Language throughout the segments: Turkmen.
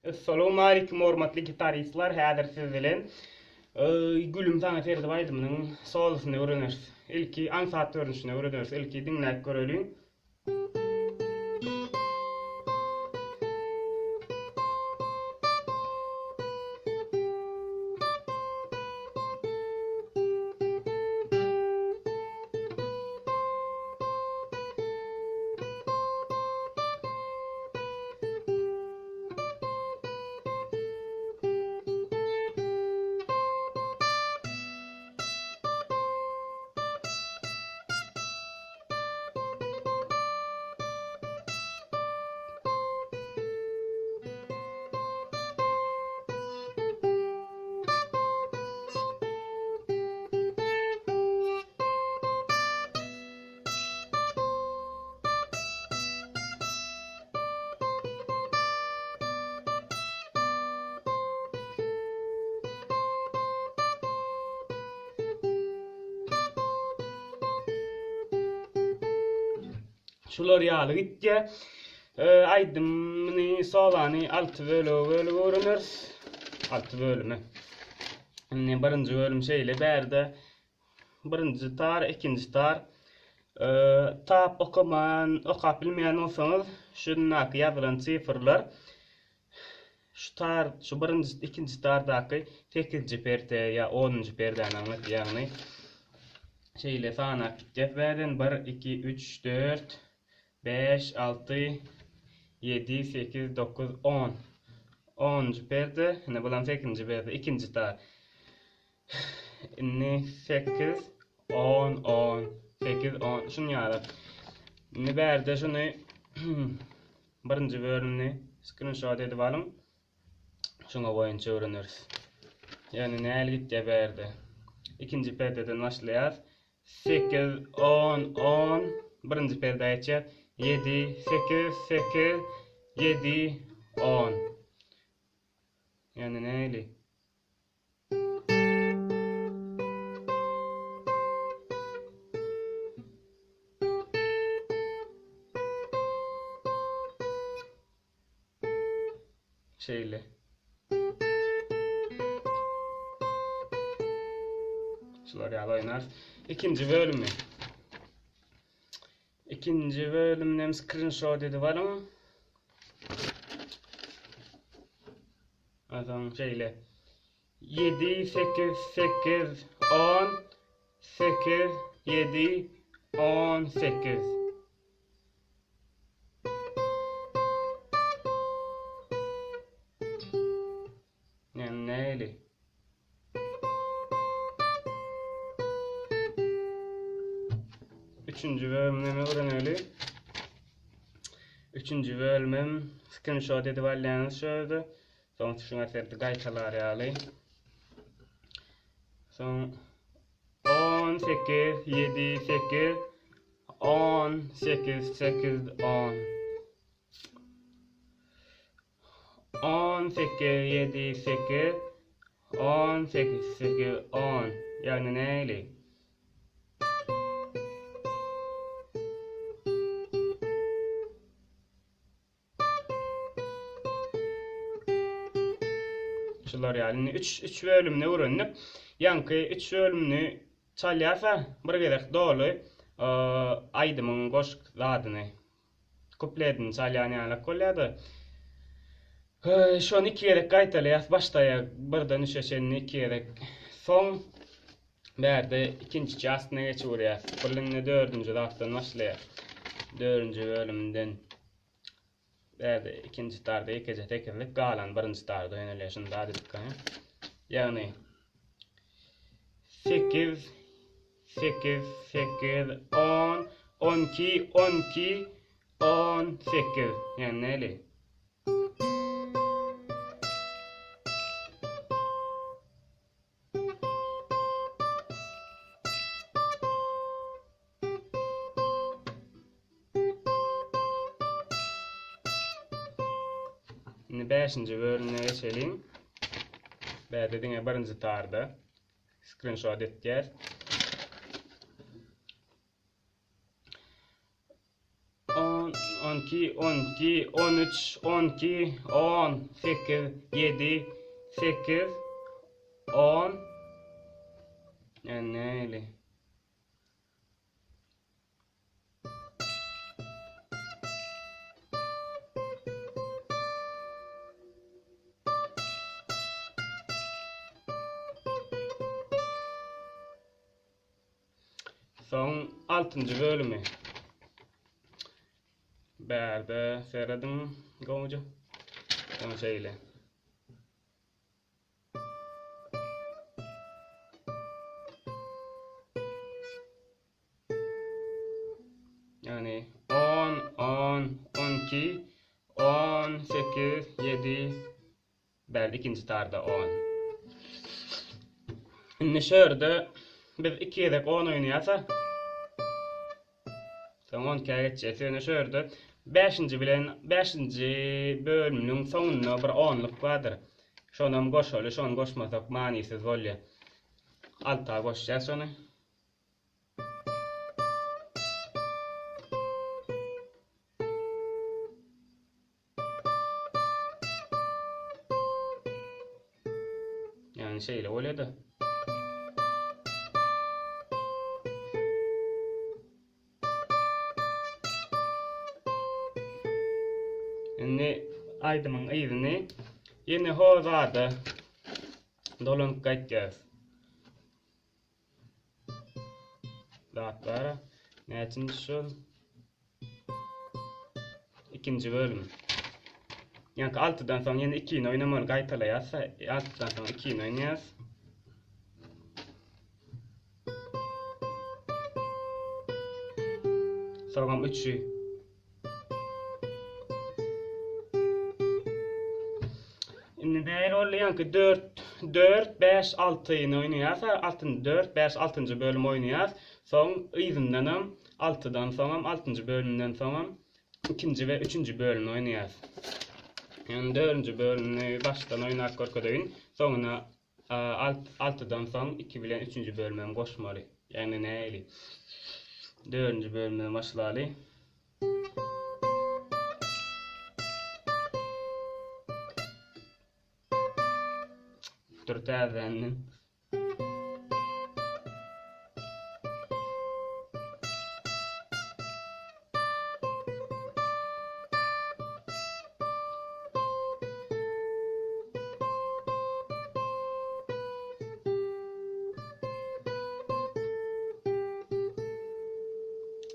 Essalawmaleýkim hormatly gitaristler häzir siz bilen Gülüm saňa seredip aýdymynyň solosyny öwreneris. Ilki aňsat görnüşini öwreneris. Ilki diňläp göreliň. Şular ýaly gitýär. Aýdymyny, solany 6 bölege bölüp öwreneris. 6 bölüme. Indi birinji bölüm şeýle bärde Birinji tar, ikinji tar. Tap okaman, okap bilmeýän bolsaňyz, şundaky ýazylan sifrler şu tar, şu birinji, ikinji tardaky sekizinji perde ýa onunjy perdäni aňlatýar. Ýagny şeýle sanap gitýäs bärden 1, 2, 3, 4, 5, 6, 7, 8, 9, 10. Onunjy perde, ine bulam sekizinji perde, ikinji tar. Indi 8, 10, 10, 8, 10, şuny ýaly. Indi bärde şuny birinji bölümini skrinşot edip alyň. Şuňa boýunça öwreneris. Ýagny nähili gitýär bärde. Ikinji perdeden başlaýarys. 8, 10, 10, birinji perdä geçýär. 7, 8, 8, 7, 10. Ýagny nähili? Şeýle. Şular ýaly oýnarys. Ikinji bölümi. Ikinji bölümden skrinşot edip alyň. Onsoň şeýle. 7, 8, 8, 10, 8, 7, 10, 8. Yani näli? Üçünji bölümini öwreneli. Üçünji bölümim screenshot edip alýaňyz şu ýerde. Soň şuňa serdi gaýtalar ýaly. Soň 10 8 7 8 10 8 8 10 10 8 7 8 10 8 8 10 Ýagny näli? Şular ýaly indi 3 3 bölümini öwrendik. Ýaňky 3 bölümini çalýarsa bir gezek doly aýdymyň goşuk zadyny kupledini çalýan ýalak bolýar-da. Şony iki gezek gaýtalaýas başda birden üçe çenli iki gezek. Soň bärde ikinji çastyna geçip urýas. Bu indi dördünji zatdan başlaýar. Dördünji bölümden. Bärde ikinji tarda ýekeje tekizlik, galan birinji tarda ýönelýär. Şuny da edip Ýagny 8 8 8 10 12 12 18 ýagny näli? Indi 5-nji bölümine geçeliň. Bärde diňe birinji tarda skrinşot etýär. 10, 12. 12, 12, 13, 12, 10, 8, 7, 8, 10. Ýa näli? Soň altynjy bölümi. Bärde serediň gowuja. Soň şeýle. Ýagny on, on, on iki, on sekiz, ýedi, bärde ikinji tarda on. Indi şu ýerde biz iki gezek on oýnaýarsa, soň on ikä geçýäs. Ýöne şu ýerde bäşinji bilen bäşinji bölüminiň soňunda bir onluk bardyr. Şonam goşaly, şony goşmasak manysyz bolýar. Alta goşýas şony. Ýagny şeýle bolýar-da. Indi aýdymyň yzyny ýene hozada dolanyp gaýtýarys. Zat bar. Näçinji şol? Ikinji bölüm. Ýaňky altydan soň ýene ikini oýnamaly gaýtalaýas. Altydan soň ikini oýnaýas. Soňam üçi. Indi nähili boldy? Ýaňky 4 4 5 6-ny oýnaýas. 6 4 5 6-njy bölüm oýnaýas. Soň yzyndanam 6-dan soňam 6-njy bölümden soňam ikinji we üçünji bölümini oýnaýas. Ýagny dördünji bölümini başdan oýnap görkezeýin. Soňuna altydan soň 2 bilen üçünji bölümem goşmaly. Ýagny nähili? Dördünji bölümden başlaly. Dur täzeden.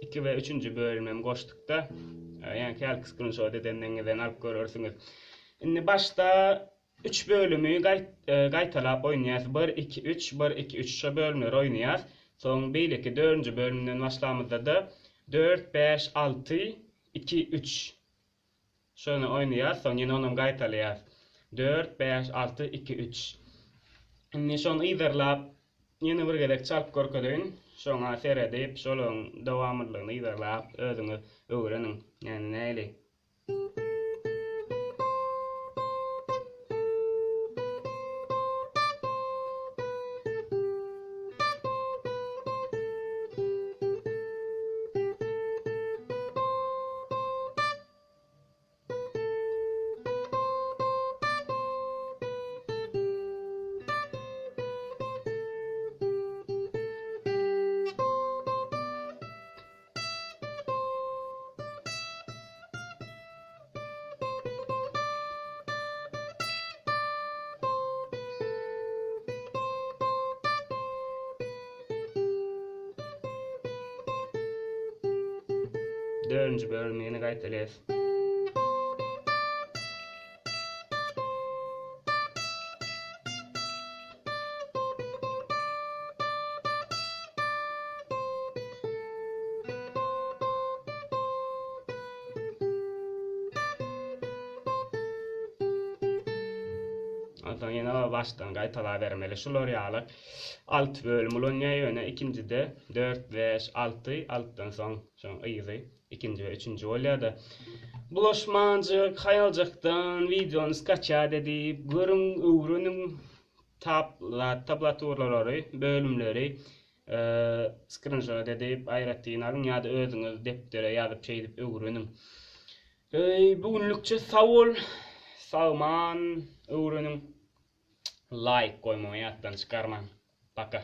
Iki we üçünji bölümem goşdukda, ýaňky hälki skrinşot edenleriňizden alyp görersiňiz. Indi başda üç bölümi gaýtalap oýnaýas. Bir, iki, üç, bir, iki, üç şo bölümleri oýnaýas. Soň beýleki dördünji bölümden başlamyzda-da dört, bäş, alty, iki, üç Şony oýnaýas, soň ýene onam gaýtalaýas. Dört, bäş, alty, iki, üç. Indi şony yzarlap, ýene bir gezek çalyp görkezeýin. Şoňa seredip, şolaryň dowamlylygyny yzarlap, özüňiz öwreniň. Ýagny nähili? Dördünji bölümi ýene gaýtalaýas. Onsoň ýene başdan gaýtalabermeli. Şular ýaly 6 bölüm ulanýar ýöne ikinjide 4, 5, 6, 6-dan soň şoň yzy ikinji we üçünji bolýar-da. Bulaşmanjyk, haýaljakdan wideony skaçat edip, görüň, öwreniň tablaturalary, bölümleri skrinşot edip aýratyn alyň ýa-da özüňiz depdere ýazyp şeýdip öwreniň. Eý, bu günlükçe sag bol. Sagman öwreniň. Laýk goýmagy ýatdan çykarmaň. Paka.